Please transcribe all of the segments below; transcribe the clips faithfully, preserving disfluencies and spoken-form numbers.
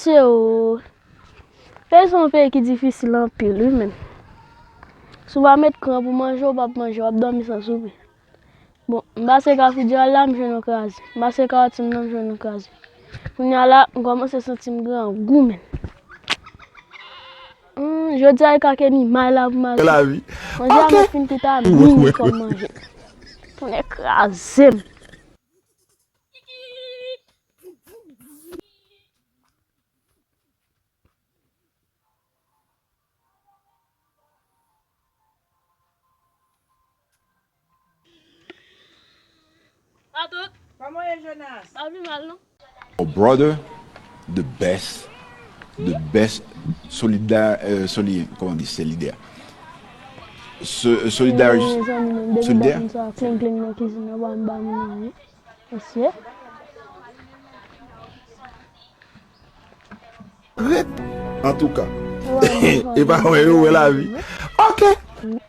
Mesye o, peyi se yon peyi ki difisil anpil wi menn. Si w pa met kran pou manje, w p ap manje, w ap dòmi san soupe. Bon, m pase Ka Fidjal la, m jwenn yon kraze. M pase Ka Otim nan, m jwenn yon kraze. Kounye a la, m kòmanse santi m grangou menn. Hmm, jodi a e ka Kenny may la pou manje. Lavi. Manje a mwen fin tout a mini kòm manje. Tonnè kraze m. Matout. Kòman w ye, Jonas? Pa pi mal, non. Oh, brother, the best, the best solida, euh, soli, comment on dit, solidaire. So, euh, solidaire, solidaire. Mezanmi, menm depi m pa konn sa, kling kling nan kizin nan, pa m ba moun anyen. Mesye. Ret. Antouka. E pa wè yo wè lavi. Ok.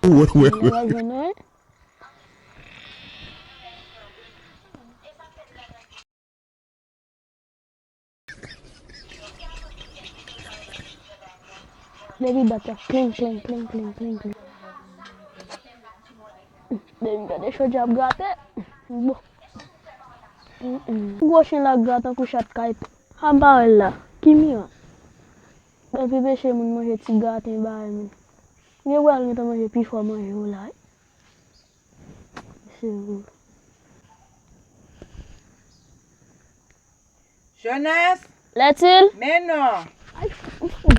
Wè, wè, wè. Depi bat la, kling, kling, kling, kling, kling, kling. Depi m tande chòdjè ap grate, bon. Mm, mm. Gwo chen la gra tankou chat kay tou. A m pa wè l la. Ki mirak? Depi peche moun manje ti graten bagay moun. Gen pral gentan manje pi fò manje w la wi. Se vre. Jonas! Lètil! Men non! Ay, m fou.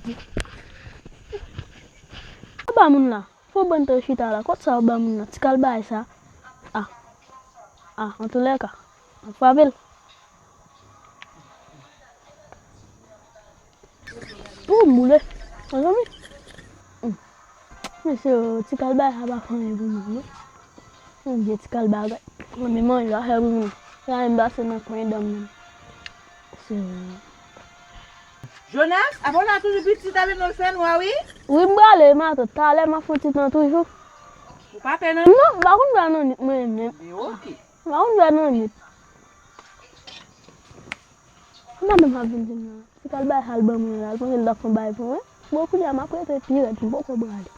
Sa w ba moun la? Fò bann tan chita la. Kot sa w ba moun la? Ti kal bagay sa. Ah. Ah, antoulèka. M ap frape l. Tou m boule. Mezanmi. Hmm. Mesye, ti kal bagay sa pa fè anyen pou mwen, non. Yon vye ti kal bagay. Mwen menm manje a fè pou mwen. Sa menm pase nan kwen dan m menm. Se Jonas, apa w la toujou pitit avè nou l fè nwa wi? Wi, m prale, matant. Talè m ap fè yon ti tan toujou. Ou pa pè nan? Non, m pa konn pè nan nwit mwen menm. Ebyen, ok. M pa konn pè nan nwit. Madanm ap vin di m nan. Ti kal bay sa l ban mwen la, l panse l t ap fè yon bagay pou mwen. Bon, kounye a m ap rete pi rèd, m poko prale.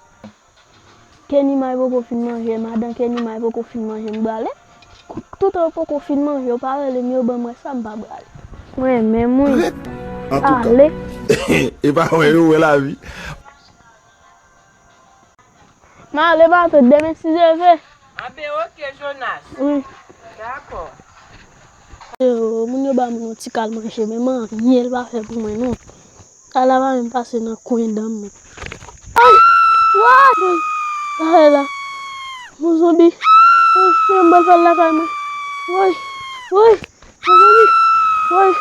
Kenny may poko fin manje, madan Kenny may poko fin manje, m prale. Toutan yo poko fin manje, yo pa rele m, yo ban mwen sa, m pa prale. Mwen menm, wi. Ret. Antouka. Ale. E pa wè yo wè lavi. M ale matant, demen si Dye vle. Anben, ok, Jonas. Wi. Dakò. Yo, moun yo ba moun yon ti kal manje, men m anyen l pa fè pou mwen, non. Kal la pa menm pase nan kwen dan m, men. Ay! Woy! Woy! Sa fè la? Yon zonbi. Ay, yon bal fè l lakay mwen. Woy! Woy! Mezanmi, woy,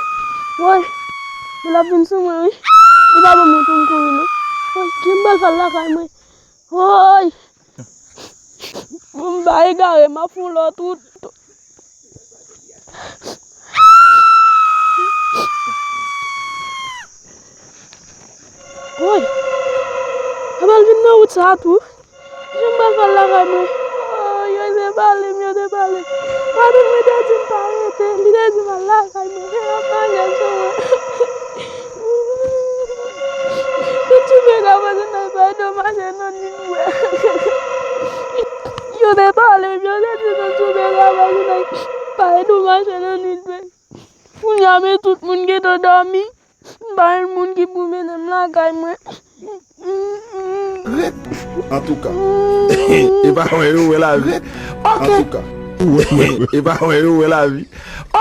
woy, men l ap vin sou mwen, wi. Li pa ban mwen pou m kouri, non. Woy, ki m pral fè l lakay mwen. Woy! M pa egare, m ap fon lòt wout. Woy! L ap al vin nan wout sa a tou. Jan m pral fè l lakay mwen. Oh, yo te pale m, yo te pale m. Madanm mwen te di m pa rete, li te di m al lakay mwen. Fè y ap mache sou mwen. Tout soupe ka pase nan kay, pa domaje nan nwit, frè. Yo te pale m, yo te di tout soupe ka pase nan kay, pa domaje nan nwit, frè. Kounye a, men tout moun gentan dòmi. M pa jwenn moun ki pou mennen m lakay mwen. Ret. Antouka. E pa wè yo wè lavi. Ok. Antouka. E pa wè yo wè lavi.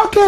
Ok.